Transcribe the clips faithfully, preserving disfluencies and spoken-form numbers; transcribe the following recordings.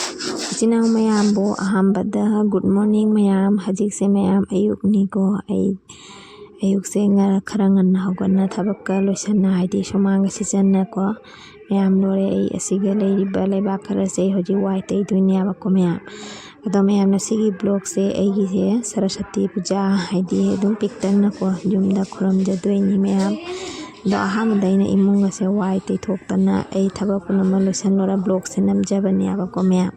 ꯏꯆꯤꯟ ꯏꯅꯥꯎ ꯃꯌꯥꯝꯕꯨ ꯑꯍꯥꯟꯕꯗ good morning ꯃꯌꯥꯝ꯫ ꯍꯧꯖꯤꯛꯁꯦ ꯃꯌꯥꯝ ꯑꯌꯨꯛꯅꯤꯀꯣ꯫ ꯑꯩ ꯑꯌꯨꯛꯁꯦ ꯉ-, ꯈꯔ ꯉꯟꯅ ꯍꯧꯒꯠꯅ ꯊꯕꯛꯀ ꯂꯣꯏꯁꯟꯅ, ꯍꯥꯏꯗꯤ ꯁꯨꯃꯥꯡꯒ ꯁꯤꯠꯆꯟꯅꯀꯣ꯫ ꯃꯌꯥꯝ ꯂꯣꯏꯔꯦ꯫ ꯑꯩ ꯑꯁꯤꯒ ꯂꯩꯔꯤꯕ ꯂꯩꯕꯥꯛ ꯈꯔꯁꯦ ꯑꯩ ꯍꯧꯖꯤꯛ ꯋꯥꯏ ꯇꯩꯗꯣꯏꯅꯦꯕꯀꯣ ꯃꯌꯥꯝ꯫ ꯑꯗꯣ ꯃꯌꯥꯝꯅ ꯁꯤꯒꯤ vlogꯁꯦ ꯑꯩꯒꯤꯁꯦ ꯁꯔꯁꯇꯤ ꯄꯨꯖꯥ ꯍꯥꯏꯗꯤ ꯑꯗꯨꯝ ꯄꯤꯛꯇꯛꯅꯀꯣ ꯌꯨꯝꯗ ꯈꯨꯔꯨꯝꯖꯗꯣꯏꯅꯤ ꯃꯌꯥꯝ꯫ ꯑꯗꯣ ꯑꯍꯥꯟꯕꯗ ꯑꯩꯅ ꯏꯃꯨꯡ ꯑꯁꯦ ꯋꯥꯏ ꯇꯩꯊꯣꯛꯇꯅ ꯑꯩ ꯊꯕꯛ ꯄꯨꯝꯅꯃꯛ ꯂꯣꯏꯁꯤꯜꯂꯨꯔ vlogꯁꯦ ꯅꯝꯖꯕꯅꯦꯕꯀꯣ ꯃꯌꯥꯝ꯫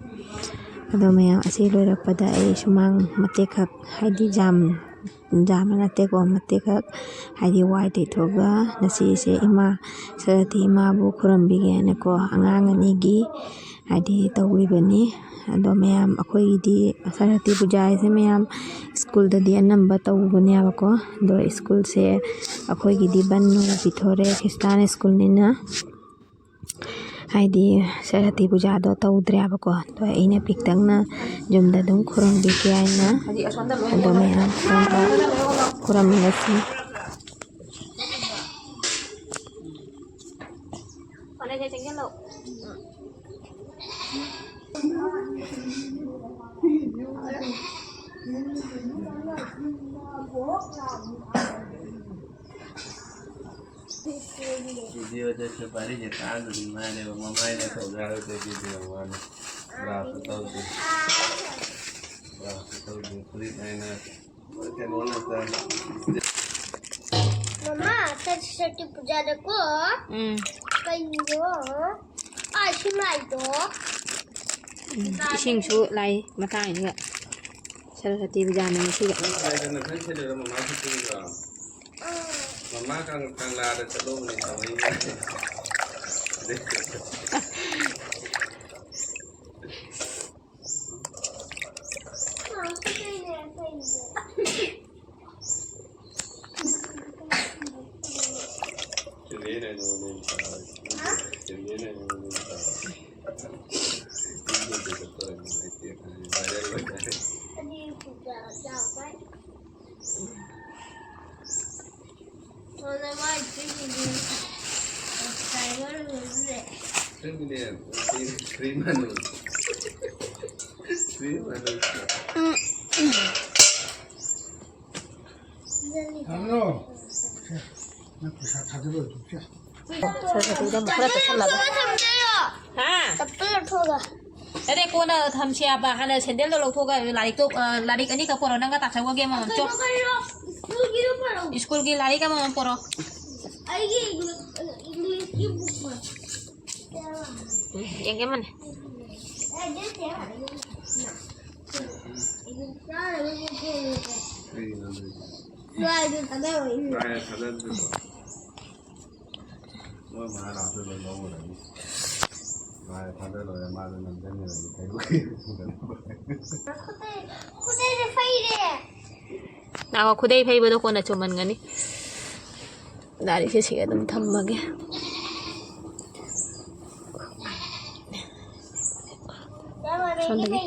ꯑꯗꯣ ꯃꯌꯥꯝ ꯑꯁꯤ ꯂꯣꯏꯔꯛꯄꯗ ꯑꯩ ꯁꯨꯃꯥꯡ ꯃꯇꯦꯛꯈꯛ ꯍꯥꯏꯗꯤ ꯖꯥꯝ ꯖꯥꯝꯕ ꯅꯠꯇꯦꯀꯣ, ꯃꯇꯦꯛꯈꯛ ꯍꯥꯏꯗꯤ ꯋꯥꯏ ꯇꯩꯊꯣꯛꯑꯒ ꯉꯁꯤꯁꯦ ꯏꯃꯥ ꯁꯔꯁꯇꯤ ꯏꯃꯥꯕꯨ ꯈꯨꯔꯨꯝꯕꯤꯒꯦ ꯍꯥꯏꯅꯀꯣ ꯑꯉꯥꯡ ꯑꯅꯤꯒꯤ ꯍꯥꯏꯗꯤ ꯇꯧꯔꯤꯕꯅꯤ꯫ ꯑꯗꯣ ꯃꯌꯥꯝ ꯑꯩꯈꯣꯏꯒꯤꯗꯤ ꯁꯔꯁꯇꯤ ꯄꯨꯖꯥ ꯍꯥꯏꯁꯦ ꯃꯌꯥꯝ ꯁ꯭ꯀꯨꯜꯗꯗꯤ ꯑꯅꯝꯕ ꯇꯧꯕꯅꯦꯕꯀꯣ꯫ ꯑꯗꯣ ꯁ꯭ꯀꯨꯜꯁꯦ ꯑꯩꯈꯣꯏꯒꯤꯗꯤ ꯕꯟ ꯑꯣꯏꯅ ꯄꯤꯊꯣꯔꯦ ꯈ꯭ꯔꯤꯁꯇꯥꯟ ꯁ꯭ꯀꯨꯜꯅꯤꯅ꯫ ꯍꯥꯏꯗꯤ ꯁꯔꯁꯇꯤ ꯄꯨꯖꯥꯗꯣ ꯇꯧꯗ꯭ꯔꯦꯕꯀꯣ꯫ ꯑꯗꯣ ꯑꯩꯅ ꯄꯤꯛꯇꯛꯅ ꯌꯨꯝꯗ ꯑꯗꯨꯝ ꯈꯨꯔꯨꯝꯕꯤꯒꯦ ꯍꯥꯏꯅ ꯑꯗꯣ ꯃꯌꯥꯝ ꯈꯨꯔꯨꯝꯕ-, ꯈꯨꯔꯨꯝꯃꯤꯟꯅꯁꯤ꯫ Videoꯗꯁꯨ ꯄꯥꯔꯤꯁꯦ ꯇꯥꯡꯗꯗꯤ ꯃꯥꯅꯦꯕ, ꯃꯃꯥꯏꯅ ꯇꯧꯖꯔꯒ video ꯃꯥꯅ ꯕ꯭ꯔꯥꯁꯁꯨ ꯇꯧꯗꯦ, ꯕ꯭ꯔꯥꯁꯁꯨ ꯇꯧꯗꯦ, ꯐꯨꯔꯤꯠ ꯍꯥꯏꯅ ꯀꯩꯅꯣ ꯉꯥꯛꯇ꯫ ꯃꯃꯥ, ꯁꯔꯁꯇꯤ ꯄꯨꯖꯥꯗꯀꯣ꯫ ꯎꯝ꯫ ꯀꯩꯅꯣ? ꯑꯥ, ꯏꯁꯤꯡ ꯂꯥꯏꯗꯣ꯫ ꯎꯝ, ꯏꯁꯤꯡꯁꯨ ꯂꯥꯏ ꯃꯇꯥꯡꯁꯤꯒ꯫ ꯁꯔꯁꯇꯤ ꯄꯨꯖꯥꯅꯤ ꯉꯁꯤꯒ꯫ ꯅꯪ ꯀꯗꯥꯏꯗꯅꯣ ꯅꯪ ꯆꯠꯂꯤꯔꯣ? ꯃꯃꯥ ꯈꯛꯇ ꯌꯦꯡꯉꯤꯔꯣ? ꯃꯃꯥ ꯀꯪ-, ꯀꯪꯂꯥꯗ ꯆꯠꯂꯨꯕꯅꯦ ꯇꯧꯔꯛꯏꯅꯦ꯫ ꯎꯝ꯫ ꯍꯜꯂꯣ꯫ ꯅꯪ ꯄꯩꯁꯥ ꯊꯥꯖꯤꯜꯂꯣ ꯑꯗꯨꯝ ꯁꯦ꯫ ꯁꯦ, ꯁꯦ, ꯁꯦ, ꯑꯗꯨꯝ ꯈꯔ ꯆꯠꯁꯜꯂꯒ꯫ ꯍꯥ? ꯆꯞꯄꯜ ꯂꯧꯊꯣꯛꯑꯒ꯫ ꯑꯗꯩ ꯀꯣꯟꯅ ꯊꯝꯁꯦ ꯍꯥꯏꯕ꯫ ꯍꯥꯟꯅ ꯁꯦꯟꯗꯜꯗꯣ ꯂꯧꯊꯣꯛꯑꯒ ꯂꯥꯏꯔꯤꯛꯇꯣ, ꯑ, ꯂꯥꯏꯔꯤꯛ ꯑꯅꯤꯈꯛ ꯄꯣꯔꯛꯑꯣ꯫ ꯅꯪꯒ ꯇꯥꯆꯧꯒꯒꯤ ꯑꯃꯃꯝ ꯆꯣ꯫ ꯀꯩꯅꯣ, ꯀꯩꯅꯣ, ꯁ꯭ꯀꯨꯜꯒꯤꯗꯣ ꯄꯣꯔꯛꯑꯣ꯫ ꯁ꯭ꯀꯨꯜꯒꯤ ꯂꯥꯏꯔꯤꯛ ꯑꯃꯃꯝ ꯄꯣꯔꯛꯑꯣ꯫ ꯑꯩꯒꯤ ꯏꯪꯂꯤꯁ, ꯏꯪꯂꯤꯁꯀꯤ ꯕꯨꯛ ꯄꯣꯔꯛꯑꯣ꯫ ꯎꯝ, ꯌꯦꯡꯒꯦ ꯃꯥꯅꯦ꯫ ꯀꯩꯒꯤꯅꯣ ꯑꯗꯨꯗꯤ? ꯀꯥꯏꯗ ꯊꯥꯗꯔꯣꯏ? ꯃꯣꯏ ꯃꯥ ꯂꯥꯛꯇꯣꯏ ꯂꯣꯏ ꯂꯧꯈ꯭ꯔꯅꯤ꯫ ꯃꯥ ꯊꯥꯗꯔꯣꯏ, ꯃꯥꯗꯣ ꯅꯝꯖꯟꯈ꯭ꯔꯅꯤ꯫ ꯈꯨꯗꯩ-, ꯈꯨꯗꯩꯁꯦ ꯐꯩꯔꯦ꯫ ꯉꯥꯏꯈꯣ, ꯈꯨꯗꯩ ꯐꯩꯕꯗꯣ ꯀꯣꯟꯅ ꯆꯨꯝꯍꯟꯒꯅꯤ꯫ ꯂꯥꯏꯔꯤꯛꯁꯦ ꯁꯤꯒ ꯑꯗꯨꯝ ꯊꯝꯃꯒꯦ꯫ ꯁꯣꯝꯗꯒꯤ꯫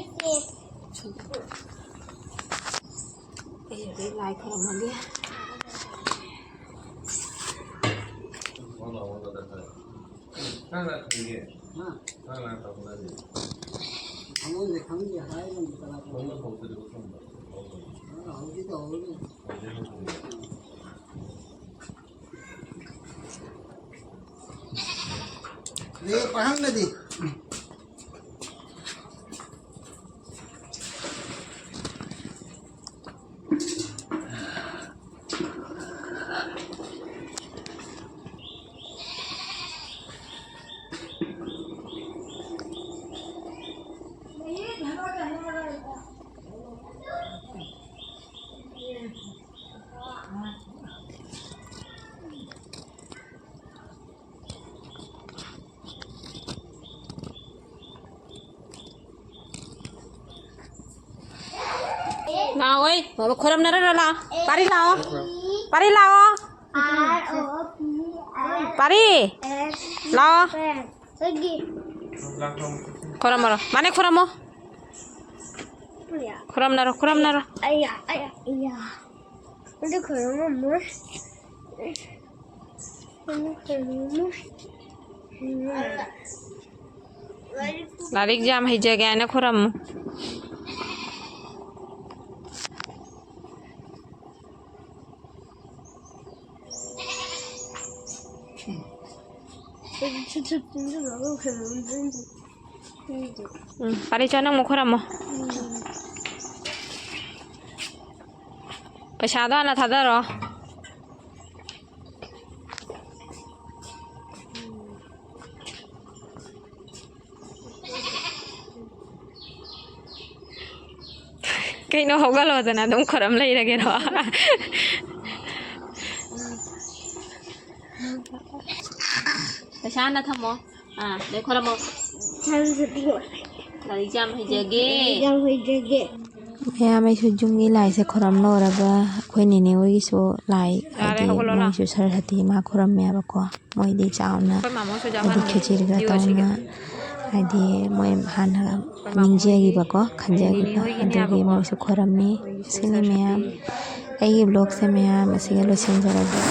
ꯑꯩ ꯍꯧꯖꯤꯛ ꯂꯥꯏ ꯈꯨꯔꯨꯝꯃꯒꯦ꯫ ꯈꯪꯗꯦ, ꯈꯪꯗꯦ, ꯍꯥꯏꯔꯝꯗꯦ ꯀꯅꯥ ꯀꯅꯥ꯫ ꯍꯧꯖꯤꯛ ꯇꯧꯍꯧꯔꯤ꯫ ꯑꯗꯩ ꯄꯥꯈꯪꯅꯗꯤ꯫ ꯂꯥꯛꯑꯣꯏ꯫ ꯕꯥꯕꯥ ꯈꯣꯏꯔꯝꯅꯔꯣꯏꯔꯣ? ꯂꯥꯛꯑꯣ꯫ ꯄꯥꯔꯤ ꯂꯥꯛꯑꯣ꯫ ꯄꯥꯔꯤ ꯂꯥꯛꯑꯣ꯫ ꯄꯥꯔꯤ꯫ ꯂꯥꯛꯑꯣ꯫ ꯈꯣꯏꯔꯝꯃꯔꯣ꯫ ꯃꯥꯅꯦ ꯈꯣꯏꯔꯝꯃꯣ꯫ ꯈꯣꯏꯔꯝꯅꯔꯣ, ꯈꯣꯏꯔꯝꯅꯔꯣ꯫ ꯑꯌꯥ, ꯑꯌꯥ, ꯑꯌꯥ꯫ ꯑꯗꯨ ꯈꯣꯏꯔꯝꯃꯝꯃꯣꯏ꯫ ꯑꯗꯨ ꯈꯣꯏꯔꯝꯃꯝꯃꯣꯏ꯫ ꯂꯥꯏꯔꯤꯛ ꯌꯥꯝ ꯍꯩꯖꯒꯦ ꯍꯥꯏꯅ ꯈꯣꯏꯔꯝꯃꯨ꯫ ꯎꯝ, ꯐꯔꯦ, ꯆꯣ, ꯅꯪ ꯑꯃꯨꯛ ꯈꯣꯏꯔꯝꯃꯣ꯫ ꯄꯩꯁꯥꯗꯣ ꯍꯥꯟꯅ ꯊꯥꯗꯔꯣ꯫ ꯀꯩꯅꯣ, ꯍꯧꯒꯠꯂꯣꯗꯅ ꯑꯗꯨꯝ ꯈꯣꯏꯔꯝ ꯂꯩꯔꯒꯦꯔꯣ? ꯄꯩꯁꯥ ꯍꯥꯟꯅ ꯊꯝꯃꯣ꯫ ꯑꯥ, ꯑꯗꯩ ꯈꯣꯏꯔꯝꯃꯣ꯫ ꯂꯥꯏꯔꯤꯛꯁꯦ ꯌꯥꯝ ꯍꯩꯖꯒꯦ꯫ ꯌꯥꯝ ꯍꯩꯖꯒꯦ꯫ ꯃꯌꯥꯝ, ꯑꯩꯁꯨ ꯌꯨꯝꯒꯤ ꯂꯥꯏꯁꯦ ꯈꯣꯏꯔꯝ ꯂꯣꯏꯔꯒ ꯑꯩꯈꯣꯏ ꯅꯦꯅꯦ ꯍꯣꯏꯒꯤꯁꯨ ꯂꯥꯏ, ꯌꯥꯔꯦ, ꯍꯥꯏꯗꯤ ꯍꯧꯒꯠꯂꯣ ꯂꯥꯎ꯫ ꯃꯣꯏꯁꯨ ꯁꯔꯁꯇꯤ ꯃꯥ ꯈꯣꯏꯔꯝꯃꯦꯕꯀꯣ꯫ ꯃꯣꯏꯗꯤ ꯆꯥꯎꯅ, ꯑꯩꯈꯣꯏ ꯃꯥꯃꯣꯁꯨ ꯍꯥꯏꯗꯤ ꯌꯥꯎꯍꯟꯒꯦ ꯈꯦꯆ꯭ꯔꯤꯒ ꯚꯤꯗꯤꯑꯣꯁꯤꯒꯤ꯫ ꯇꯧꯅ, ꯍꯥꯏꯗꯤ ꯃꯣꯏ ꯍꯥꯟꯅ ꯑꯩꯈꯣꯏ ꯃꯥꯃꯣ ꯅꯤꯡꯖꯈꯤꯕꯀꯣ, ꯍꯣꯏꯒꯤ ꯈꯟꯖꯈꯤꯕ, ꯅꯦꯅꯦ ꯍꯣꯏꯒꯤꯅꯦ ꯑꯗꯨꯒꯤ ꯍꯥꯏꯕꯀꯣ꯫ ꯃꯣꯏꯁꯨ ꯈꯣꯏꯔꯝꯃꯤ꯫ ꯃꯣꯏꯒꯤꯁꯨ ꯁꯤꯅꯤ ꯃꯌꯥꯝ꯫ ꯁꯔꯁꯇꯤ꯫ ꯑꯩꯒꯤ vlogꯁꯦ ꯃꯌꯥꯝ ꯑꯁꯤꯒ ꯂꯣꯏꯁꯤꯟꯖꯔꯒꯦ꯫